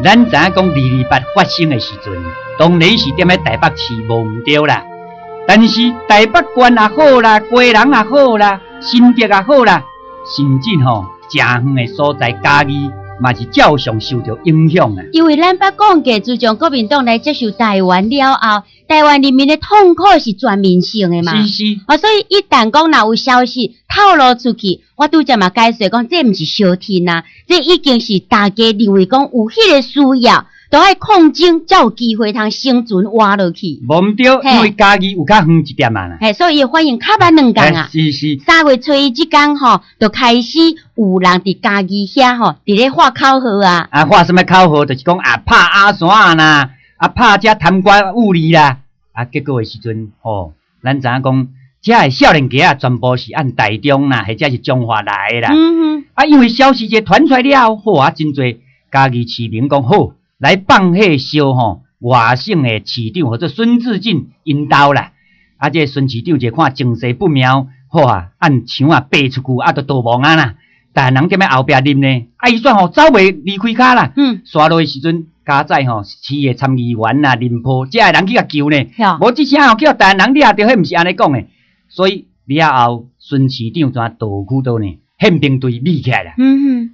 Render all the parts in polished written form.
咱知影講二二八發生的時陣，當然是踮咧台北市無毋對啦。但是台北縣也好啦，基隆也好啦，新竹也好啦，甚至吼誠遠的所在嘉義嘛是照常受著影響啊。因為咱捌講過，自從國民黨來接受台灣了後，台灣人民的痛苦是全面性的嘛。是是。啊，所以一旦講若有消息透露出去，我拄才嘛解釋講，這毋是相聽啊，這已經是大家認為講有彼個需要，都愛抗爭，才有機會通生存活落去。無毋對，因為嘉義有較遠一點啊。嘿，所以伊反應較慢兩工啊。是是。3月初一這工吼，就開始有人佇嘉義遐吼，佇咧喊口號啊。啊，喊啥物口號？就是講啊，拍阿山啦，啊，拍這貪官污吏啦。啊，結果的時陣吼，咱知影講，遮的少年家仔全部是按台中啦，或者是彰化來的啦。啊，因為消息一傳出來了後，啊，真濟嘉義市民講好，來放火燒吼外省的市長，或者孫志俊𪜶兜啦。啊，這個孫市長一看情勢不妙，好啊，按槍啊爬出去，啊，就逃亡啊啦。但人踮咧後壁啉呢，啊，伊煞吼走袂離開跤啦。煞落的時陣，佳哉吼市的參議員啦、林波，遮的人去共救呢。無這聲吼叫台灣人掠著，彼毋是按呢講的。所以了後，孫市長怎逃去佗呢？憲兵隊匿起來啦。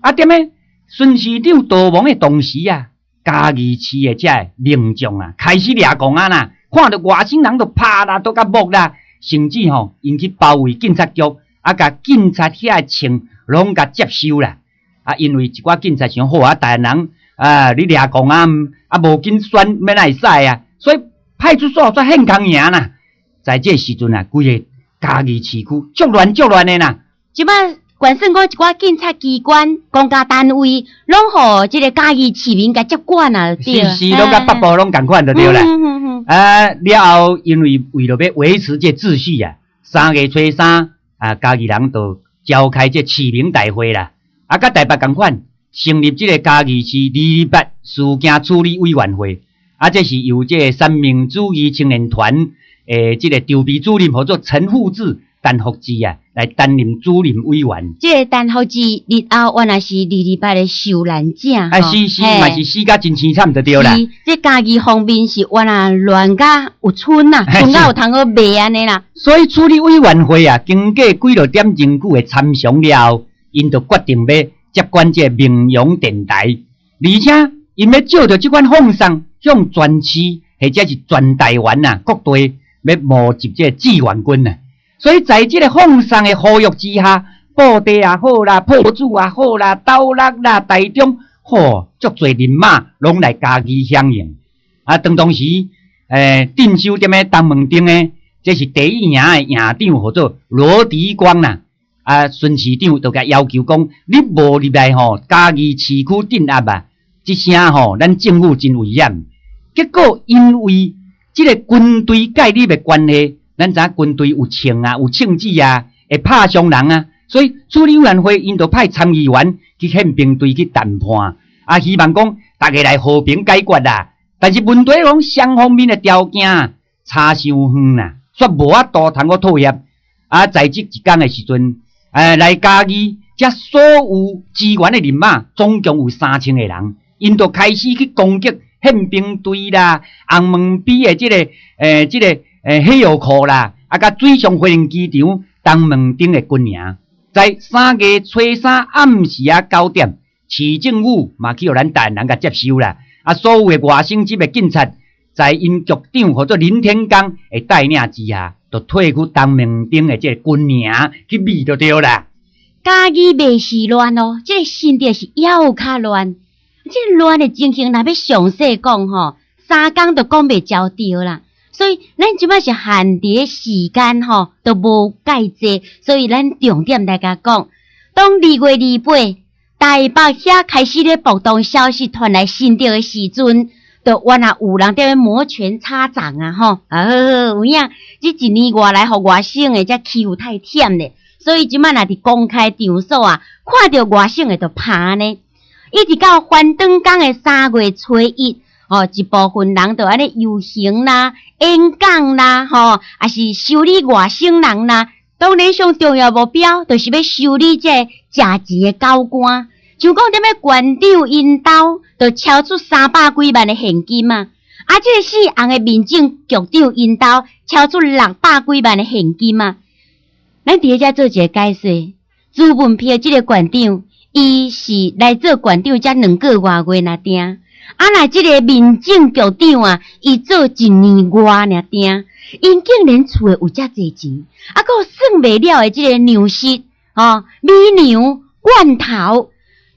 啊，踮咧孫市長逃亡的同時啊，嘉義市的遮的民眾啊，開始掠狂啊啦，看著外省人就拍啦，都共摸啦，甚至吼𪜶去包圍警察局，啊，共警察遐的槍攏共接收啦。啊，因為一寡警察想好啊，台灣人啊，你掠狂啊，啊無緊選，欲哪會使啊？所以派出所煞現空贏啦。在這時陣啊，規个嘉義市區足亂足亂的啦。這擺原算講一寡警察機關、公家單位，攏予這个嘉義市民共接管啊，對。是是，攏佮北部攏仝款就對啦。啊，了後因為為著欲維持這秩序啊，3月初三啊，嘉義人就召開這市民大會啦。啊，佮台北仝款，成立這个嘉義市二二八事件處理委員會。啊，這是由這个三民主義青年團的這个籌備主任，號做陳富智、陳福智啊，來擔任主任委員。這個陳福智日後原來是二二八的受難者。啊，是是，嘛是死甲真凄慘就對啦。是，這嘉義方面是原來亂甲有賰啊，賰甲有通好罵按呢啦。所以處理委員會啊，經過幾落點鐘久的參詳了後，𪜶就決定欲接管這個明陽電台，而且𪜶欲借著這款放送，向全市或者是全台灣啊各地欲募集這個志願軍啊。所以在這個放送的呼籲之下，布袋也好啦，朴子也好啦，斗六啦，台中，吼，足濟人馬攏來嘉義響應。啊，當當時，鎮守踮咧東門町的，這是第一營的營長，號做羅迪光啦。啊，孫市長就共要求講，你無入來吼，嘉義市區鎮壓啊，這聲吼，咱政府真危險。結果因為這个軍隊介入的關係，咱知影軍隊有槍啊，有槍子啊，會拍傷人啊，所以處理委員會𪜶就派參議員去憲兵隊去談判，啊，希望講逐家來和平解決啦。但是問題講雙方面的條件差傷遠啦，煞無法度通閣妥協。啊，在這一工的時陣，來嘉義，遮所有支援的人馬總共有3000個人，𪜶就開始去攻擊憲兵隊啦、紅毛埤的這个火藥庫啦，啊，佮水上飛行機場東門町的軍營。在3月初三暗時仔9點，市政府嘛去予咱台灣人共接收啦。啊，所有的外省籍的警察，在𪜶局長號做林天剛的帶領之下，就退去東門町的這个軍營去避就對啦。嘉義袂是亂哦，這个新竹是猶有較亂。這個亂的情形，若欲詳細講吼，3工都講袂焦著啦。所以咱這擺是限佇咧時間吼，都無蓋濟，所以咱重點來共講。當2月28，台北遐開始咧暴動消息傳來新竹的時陣，就原來有人佇咧摩拳擦掌啊吼，啊好好有影，這一年外來予外省的才欺負太忝咧，所以這擺若佇公開場所啊，看著外省的就拍呢。一直到翻轉工的3月初一，吼，一部分人就按呢遊行啦、演講啦，吼，抑是修理外省人啦。當然上重要目標，就是欲修理這个食錢的狗官。像講踮咧縣長𪜶兜，就超出三百幾萬的現金啊！啊，這个姓洪的民政局長𪜶兜超出六百幾萬的現金啊！咱佇咧遮做一个解說，朱文碧這个縣長，伊是來做縣長才2個外月爾定。啊，若這个民政局長啊，伊做一年外爾定，𪜶竟然厝內有遮濟錢，啊，閣有算袂了的這个糧食，吼，米糧罐頭，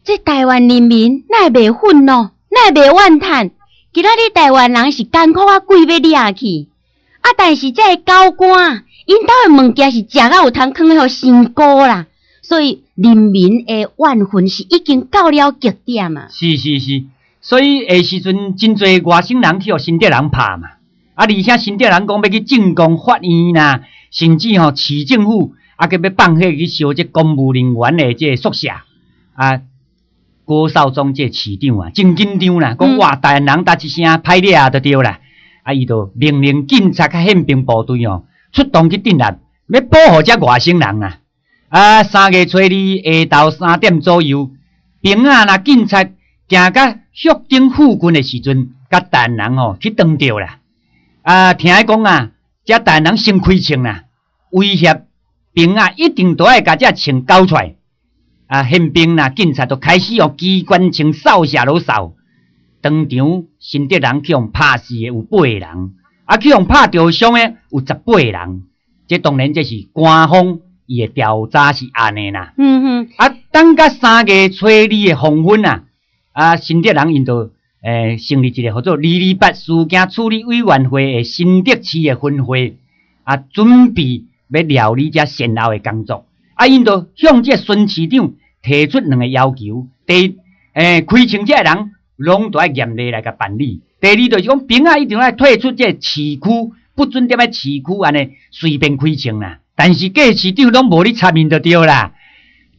這台灣人民哪會袂憤怒，哪會袂怨嘆？今仔日台灣人是艱苦啊，鬼欲掠去，啊，但是這个高官，𪜶兜的物件是食甲有通囥予生菇啦，所以人民的怨恨是已經到了極點啊！是是是，所以彼時陣真濟外省人去予新竹人拍嘛，啊，而且新竹人講欲去進貢法院啦，甚至吼市政府啊，閣欲放火去燒這公務人員的這个宿舍啊。郭紹宗這个市長啊，真緊張啦，講哇，台灣人焦一聲歹掠就對啦，啊，伊就命令警察佮憲兵部隊哦，出動去鎮壓，欲保護這外省人啊。啊，3月初2下晝3點左右，兵仔啦警察行到旭頂附近的時陣，佮台灣人吼去撞著啦。啊，聽講啊，這台灣人先開槍啦，威脅兵仔一定都愛共這槍交出來。啊，憲兵啦，警察就開始用機關槍掃射落掃，當場新竹人去予拍死的有八個人，啊，去予拍著傷的有18個人。這當然這是官方伊的調查是按呢啦。啊，等到3月初2的黃昏啊，啊，新竹人𪜶就成立一个號做二二八事件處理委員會的新竹市的分會，啊，準備欲料理這善後的工作。啊，𪜶就向這孫市長提出兩个要求：第一，開槍這个人攏著愛嚴厲來共辦理；第二，就是講兵仔一定愛退出這个市區，不准踮咧市區按呢隨便開槍啦。但是郭市長攏無咧插𪜶就對啦。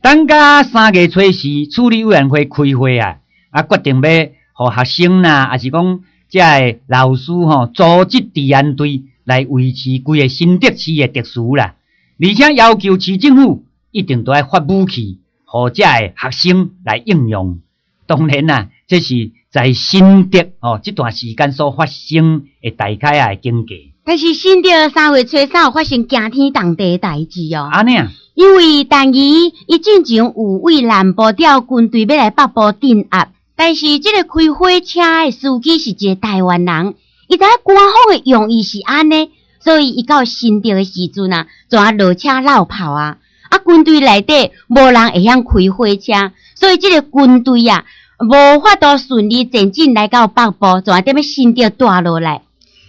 等到3月初四，處理委員會開會啊，啊，決定欲予學生啦，抑是講這个老師吼，組織治安隊來維持規个新竹市的秩序啦。而且要求市政府一定都愛發武器，予這个學生來應用。當然啦，這是在新竹哦這段時間所發生的大概仔的經過。但是新竹3月初三有發生驚天動地的代誌哦。按呢啊？因為陳儀伊進前有為南部調軍隊欲來北部鎮壓，但是這个開火車的司機是一個台灣人，伊知影官方的用意是按呢，所以伊到新竹的時陣啊，就啊落車落跑啊，啊軍隊內底無人會曉開火車，所以這个軍隊啊無法度順利前進來到北部，就啊踮咧新竹蹛落來。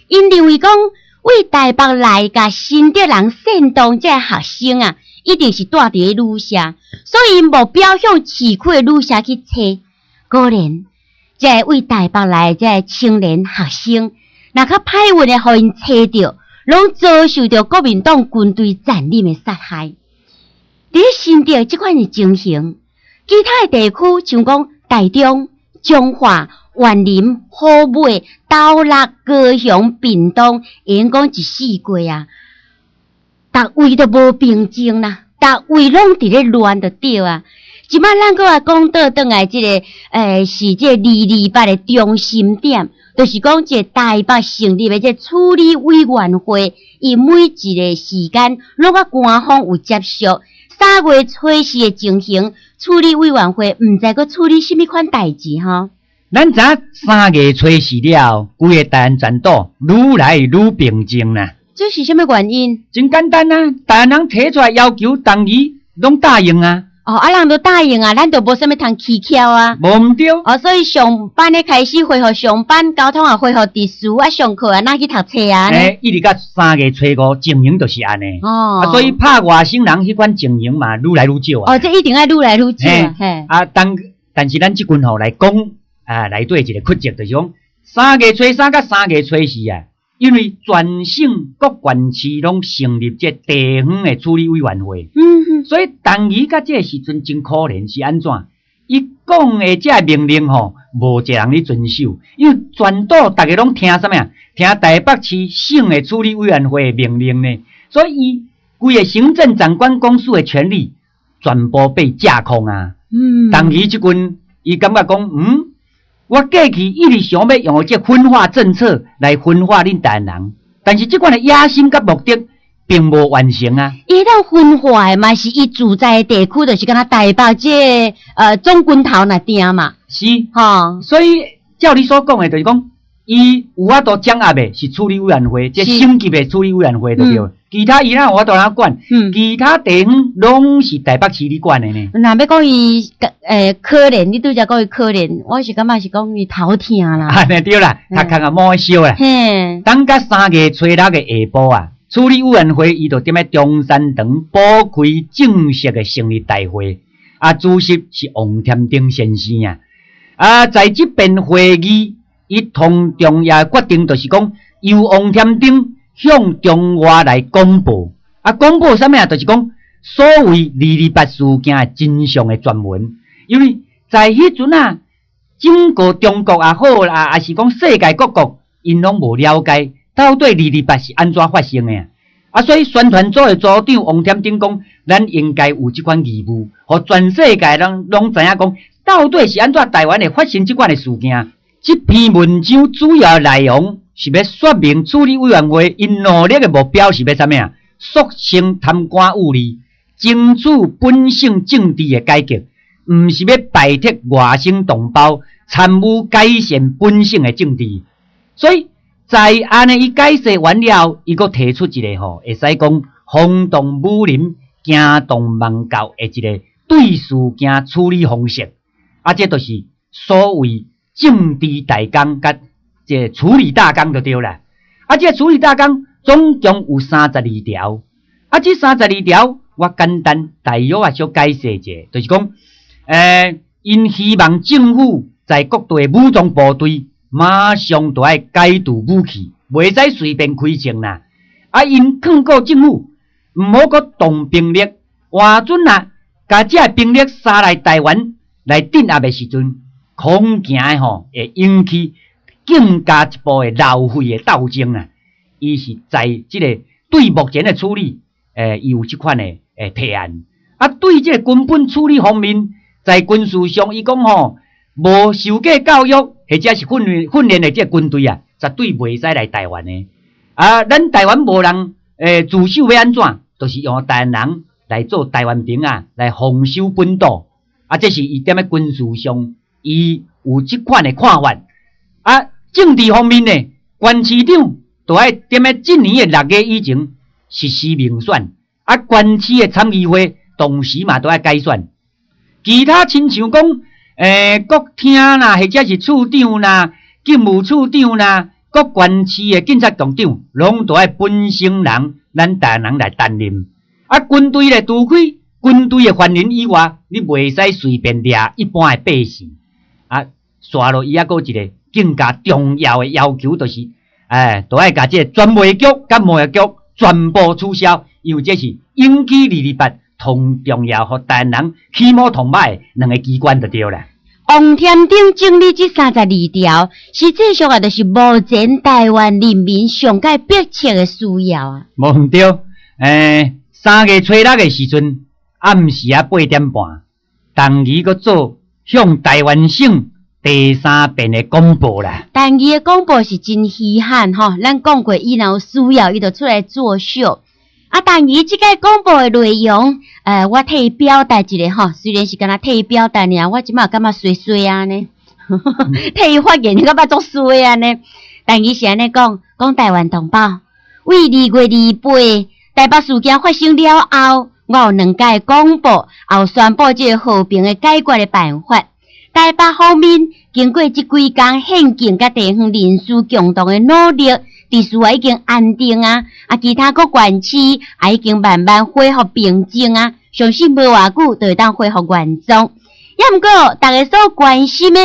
𪜶認為講為台北來共新竹人煽動這个學生啊，一定是蹛佇咧旅社，所以目標向市區的旅社去揣。果然，這个為台北來的這个青年學生，若較歹運的予𪜶揣著，攏遭受著國民黨軍隊殘忍的殺害。佇咧新竹這款的情形，其他的地區像講台中、彰化、員林、虎尾、斗六、高雄、屏東，會用講一四季啊，逐位都無平靜啦，逐位攏佇咧亂就對啊。這擺咱閣來講倒轉來，這个是這个二二八的中心點，就是講這个台北成立的這个處理委員會，伊每一个時間攏佮官方有接觸。3月初四的情形，處理委員會毋知閣處理啥物款代誌吼。咱知影3月初四了後，規个台灣全島愈來愈平靜啦。這是啥物原因？真簡單啊，台灣人提出來要求，陳儀攏答應啊。哦，啊，人都答應啊，咱就無啥物通蹊蹺啊。無毋對。哦，所以上班咧開始恢復上班，交通也恢復秩序啊，上課啊，哪去讀冊啊？欸，一直到3月初五，情形就是按呢。哦。啊，所以拍外省人彼款情形嘛，愈來愈少啊。哦，這一定愛愈來愈少啊。嘿。啊，但是咱這陣吼來講啊，內底一個曲折，就是講3月初三佮3月初四啊，因為全省各縣市攏成立這地方的處理委員會，所以陳儀佮這个時陣真可憐是按怎？伊講的這个命令吼，無一個人咧遵守，因為全島逐个攏聽啥物啊？聽台北市省的處理委員會的命令呢，所以伊規个行政長官公署的權力全部被架空啊。陳儀這陣伊感覺講，嗯，我過去一直想欲用這分化政策來分化恁台灣人，但是這款的野心佮目的並無完成啊。伊會當分化的嘛是伊駐在的地區，就是敢若台北這个總軍頭那定嘛。是，吼。所以照你所講的，就是講，伊有法度掌握的是處理委員會，這省級的處理委員會就對。其他伊哪有法度通管？其他地方攏是台北市咧管的呢。若欲講伊可憐，你拄才講伊可憐，我是感覺是講伊頭疼啦。按呢對啦，頭殼也摸燒啦。等到3月初六的下晡啊，處理委員會伊就踮咧中山堂補開正式的成立大會，啊，主席是王添燈先生啊。啊，在這遍會議，伊同重要決定就是講，由王添燈向中外來公布。啊，公布啥物啊？就是講所謂二二八事件的真相的全文。因為在彼陣啊，整個中國也好啦，抑是講世界各國，𪜶攏無了解到底二二八是按怎發生的啊。啊，所以宣傳組的組長王添燈講，咱應該有這款義務，予全世界人攏知影講，到底是按怎台灣會發生這款的事件。這篇文章主要內容是欲說明處理委員會𪜶努力的目標是欲啥物啊？肅清貪官污吏，爭取本省政治的改革，毋是欲拜託外省同胞參與改善本省的政治。所以在按呢伊解釋完了，伊閣提出一个吼，會使講轟動武林、驚動網教的一个對事件處理方式。啊，這就是所謂政治大綱佮這處理大綱就對啦。啊，這處理大綱總共有三十二條。啊，這三十二條我簡單大約啊小解釋者，就是講，𪜶希望政府在各地的武裝部隊馬上就愛解除武器，袂使隨便開槍啦。啊，𪜶勸告政府毋好閣動兵力，換準啊，共這兵力殺來台灣來鎮壓的時陣，恐驚的吼會引起更加一步的流血的鬥爭啊！伊是在這个對目前的處理，伊有這款的提案。啊，對這個根本處理方面，在軍事上，伊講吼，無受過教育或者是訓練的這個軍隊啊，絕對袂使來台灣的。啊，咱台灣無人駐守欲按怎，就是用台灣人來做台灣兵啊，來防守本島。啊，這是伊踮咧軍事上，伊有這款的看法。啊，政治方面呢，縣市長就愛踮咧這年的6月以前實施民選。啊，縣市的參議會同時嘛都愛改選。其他親像講，國廳啦，或者是處長啦、警務處長啦、各縣市的警察局長，攏都愛本省人，咱台灣人來擔任。啊，軍隊咧，除非軍隊的凡人以外，你袂使隨便掠一般的百姓。啊，煞落伊猶閣有一个更加重要的要求，就是，都愛共這個專賣局佮貿易局全部取消，因為這是引起二二八同重要，予台灣人起毛同歹的兩个機關就對啦。王添燈整理這三十二條，實際上啊，就是目前台灣人民上蓋迫切的需要啊。無毋對，3月初六的時陣，暗時仔8點半，陳儀閣做向台灣省第三遍的廣播啦。陳儀的廣播是真稀罕吼，咱講過，伊若有需要，伊就出來作秀。啊，陳儀這個廣播的內容，我替伊表達一下吼，雖然是敢若替伊表達爾，我這擺感覺衰衰啊呢，替伊發言，感覺足衰啊呢。陳儀是按呢講，講台灣同胞，為2月28台北事件發生了後，我有兩擺廣播，也有宣布這個和平的解決的辦法。台北方面經過這幾工縣警佮地方人士共同的努力，秩序也已經安定啊！啊，其他各縣市也已經慢慢恢復平靜啊，相信無偌久就會當恢復原狀。抑毋過，大家所關心的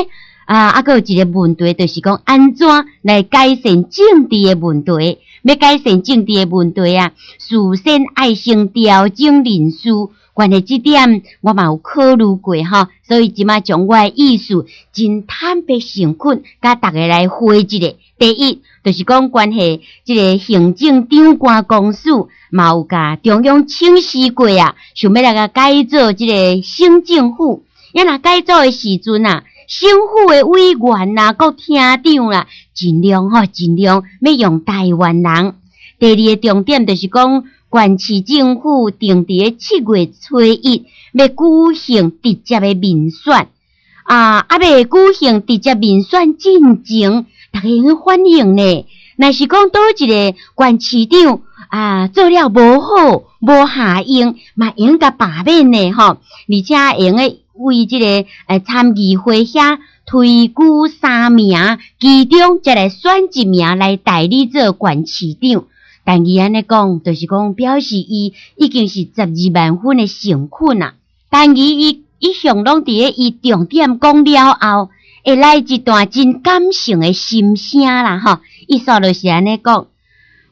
啊，猶閣有一個問題，就是講按怎來改善政治的問題。欲改善政治的問題啊，事先愛先調整人事。關於這點，我嘛有考慮過吼，所以這馬將我的意思真坦白誠懇，佮大家來回一下。第一，就是講關係這个行政長官公署嘛有共中央請示過啊，想欲來共改組這个省政府。啊若改組的時陣啊，省府的委員啦、閣廳長啦，盡量吼，盡量欲用台灣人。第二个重點就是講，縣市政府定佇咧7月初1欲舉行直接的民選。啊，猶未舉行直接民選進前，逐家會反應呢。若是講佗一个縣市長啊，做了無好、無合用，嘛會用共罷免呢吼。而且會用得為這个參議會遐推舉三名，其中才來選一名來代理做縣市長。但伊按呢講，就是講表示伊已經是12萬分的誠懇啊。但伊一向攏佇咧伊重點講了後，會來一段真感性的心聲啦吼。伊煞就是按呢講，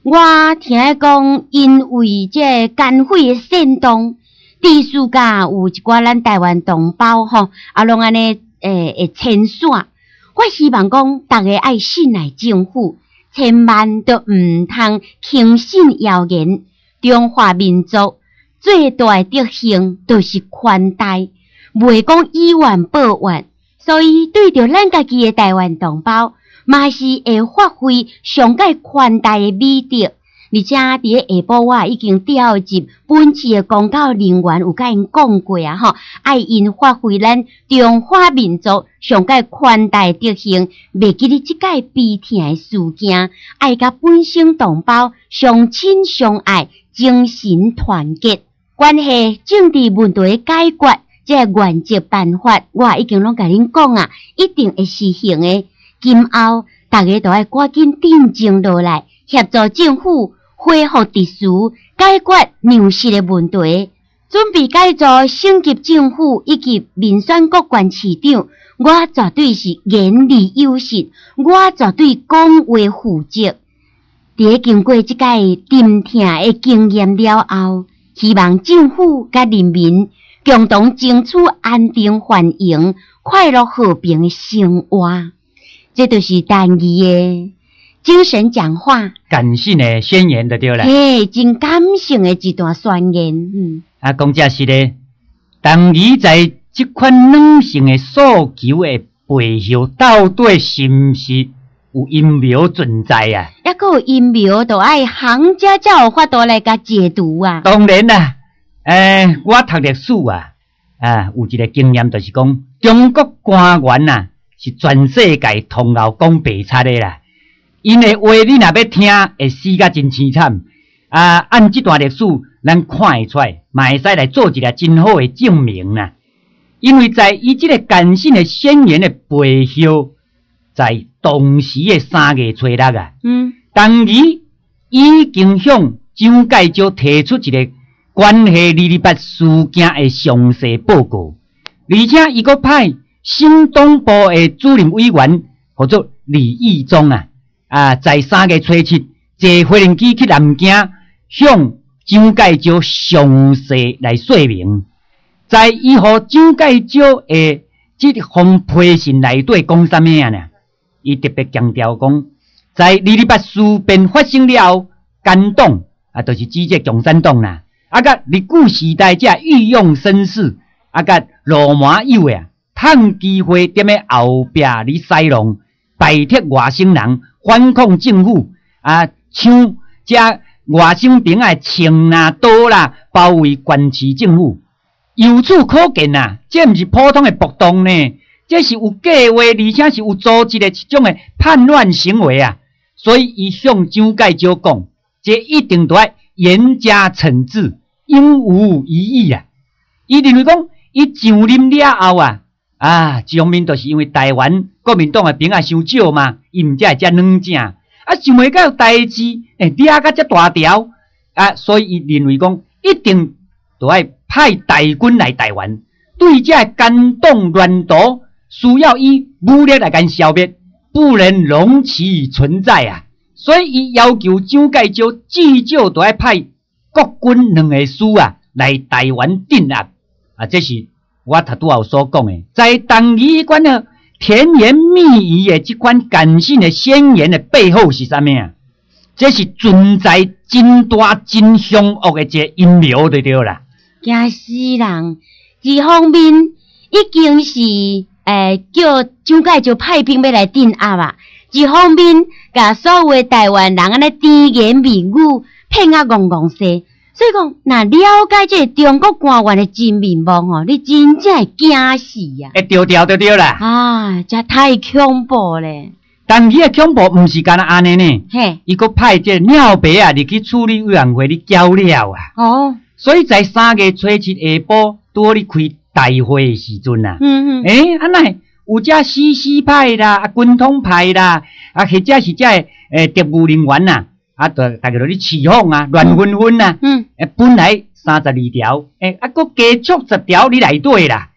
我聽講，因為這个奸匪的煽動，致使甲有一寡咱台灣同胞吼，啊攏按呢會遷徙。我希望講，逐家愛信賴政府，千萬都毋通輕信謠言。中華民族最大的德行就是寬大，袂講以怨報怨。所以對著咱家己的台灣同胞，嘛是會發揮上蓋寬大的美德。而且佇咧下晡，我已經調集本市的公教人員，有共𪜶講過啊吼，愛𪜶發揮咱中華民族上蓋寬大德行，袂記得這擺悲痛的事件，愛佮本省同胞相親相愛，精神團結。關係政治問題解決，這个原則辦法，我已經攏共恁講啊，一定會實行的。今後逐家都愛趕緊鎮靜落來，協助政府恢復秩序，解決糧食的問題，準備改組省級政府以及民選各縣市長。我絕對是言而有信，我絕對講話負責。佇咧經過這擺沉痛的經驗了後，希望政府佮人民共同爭取安定繁榮、快樂和平的生活。這就是陳儀的精神講話，感性的宣言就對啦。嘿，真感性的一段宣言。啊，講這實的，陳儀在這款軟性的訴求的背後，到底是毋是有陰謀存在啊？抑閣有陰謀，就愛行家才有法度來共解讀啊。當然啦，我讀歷史啊，啊，有一个經驗，就是講中國官員啊，是全世界通𠢕講白賊的啦。𪜶的話你若欲聽，會死甲真凄慘。啊，按這段歷史，咱看會出來，嘛會使來做一个真好的證明啦。因為在伊這个感性的宣言的背後，在當時的3月初6啊，陳儀已經向蔣介石提出一个關係228事件的詳細報告，而且伊閣派省黨部的主任委員，號做李毅中啊，啊，在3月初7坐飛行機去南京，向蔣介石詳細來說明。在伊予蔣介石的這封批信內底講啥物啊呢？伊特別強調講，在二二八事變發生了後，奸黨啊，就是指這共產黨啦，啊，佮日據時代這御用紳士，啊，佮羅馬友的啊，趁機會踮咧後壁咧使弄，排斥外省人，反抗政府，啊，搶這外省兵仔的槍啦、刀啦，包圍縣市政府。由此可見啊，這毋是普通的暴動呢，這是有計劃，而且是有組織的一種的叛亂行為啊！所以伊向蔣介石講，這一定著愛嚴加懲治，永無疑義啊！伊認為講，伊上任了後啊，啊，一方面就是因為台灣國民黨的兵仔傷少嘛，伊毋才會遮軟正，啊，想袂到代誌會掠甲遮大條，啊，所以伊認為講，一定著愛派大軍來台灣，對這奸黨亂徒，需要以武力來共消滅，不能容其存在啊！所以伊要求蔣介石至少著愛派國軍兩個師啊來台灣鎮壓啊！這是我頭拄仔有所講的，在陳儀款的甜言蜜語的這款感性的宣言的背後是啥物啊？這是存在真大真兇惡的一个陰謀就對啦。驚死人！一方面已經是叫蔣介石派兵欲來鎮壓啊。一方面，共所有的台灣人按呢甜言蜜語騙啊戇戇勢。所以講，若了解這个中國官員的真面目吼，你真正會驚死啊！會著調就對啦。啊，這太恐怖咧！但彼个恐怖毋是干焦按呢呢，伊閣派這个鳥白仔入去處理委員會咧攪了啊。所以在3月初7下晡，拄好咧開大會的時陣啊，啊哪會有這 CC 派啦，啊軍統派啦，啊或者是這个特務人員啊，啊，大家就咧起哄啊，亂紛紛啊。本來32條，啊，閣加插十條佇內底啦。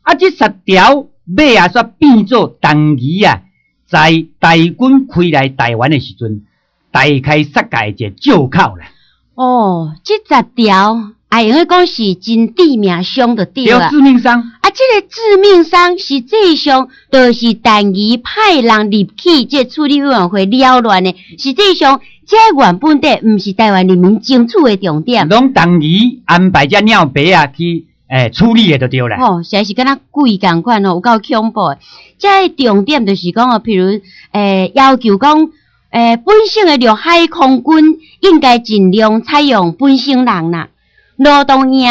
啊，這十條尾仔煞變做陳儀啊，在大軍開來台灣的時陣，大開殺戒一个借口啦。哦，這十條會用得講是真致命傷就對啦。致命傷。啊，這个致命傷實際上就是陳儀派人入去這處理委員會擾亂的。實際上，這原本底毋是台灣人民爭取的重點。攏陳儀安排這鳥白仔去處理的就對啦。哦，實在是敢若鬼仝款哦，有夠恐怖的。這个重點就是講哦，譬如要求講，本省的陸海空軍應該盡量採用本省人啦。勞動營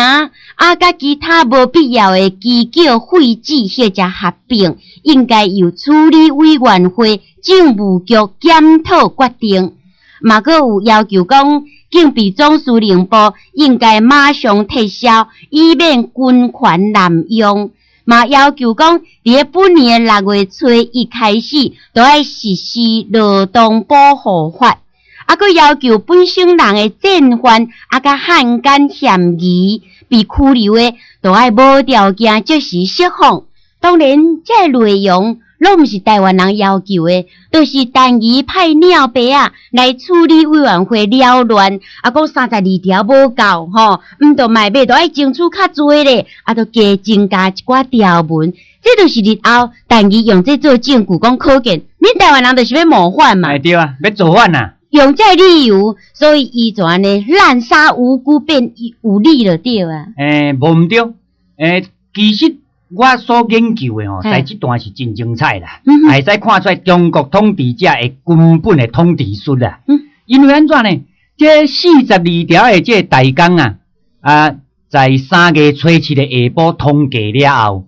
啊，佮其他無必要的機構廢止或者合併，應該由處理委員會政務局檢討決定。嘛，閣有要求講，警備總司令部應該馬上撤銷，以免軍權濫用。嘛，要求講，佇咧本年的6月初1開始，都愛實施勞動保護法。啊，閣要求本省人的戰犯啊，佮漢奸嫌疑被拘留的，都愛無條件即時釋放。當然，這个內容攏毋是台灣人要求的，就是陳儀派鳥白仔來處理委員會擾亂，啊，講32條無夠吼，毋著嘛欲都愛爭取較濟咧，啊，著加增加一寡條文。這就是日後陳儀用這做證據，講可見，恁台灣人就是欲謀反嘛。欸對啊，欲造反啊！用這个理由，所以伊就按呢濫殺無辜變有理就對啊。欸，無毋對。欸，其實我所研究的吼，在這段是真精彩啦，會使看出來中國統治者的根本的統治術啦。因為按怎呢？這42條的這个大綱啊，啊，在3月初7的下晡通過了後，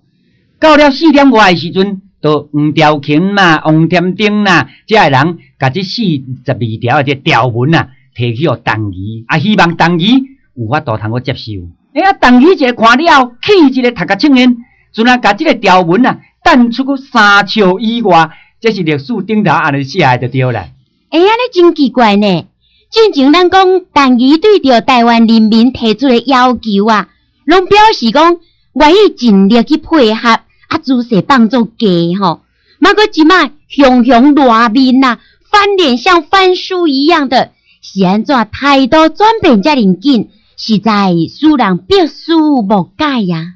到了4點外的時陣，就黃兆勤嘛、王添燈啦，這个人共這42條的這條文啊，提去予陳儀，啊，希望陳儀有法度通閣接受。欸，啊，陳儀一个看了後，氣一个讀甲衝煙，陣啊，共這个條文啊，擲出去3尺以外，這是歷史頂頭按呢寫的就對啦。欸，按呢真奇怪呢。進前咱講陳儀對著台灣人民提出的要求啊，攏表示講願意盡力去配合，啊，姿勢放做低吼。嘛閣這擺雄雄賴面啊，翻臉像翻書一樣的，是按怎態度轉變遮爾緊，實在使人百思無解呀。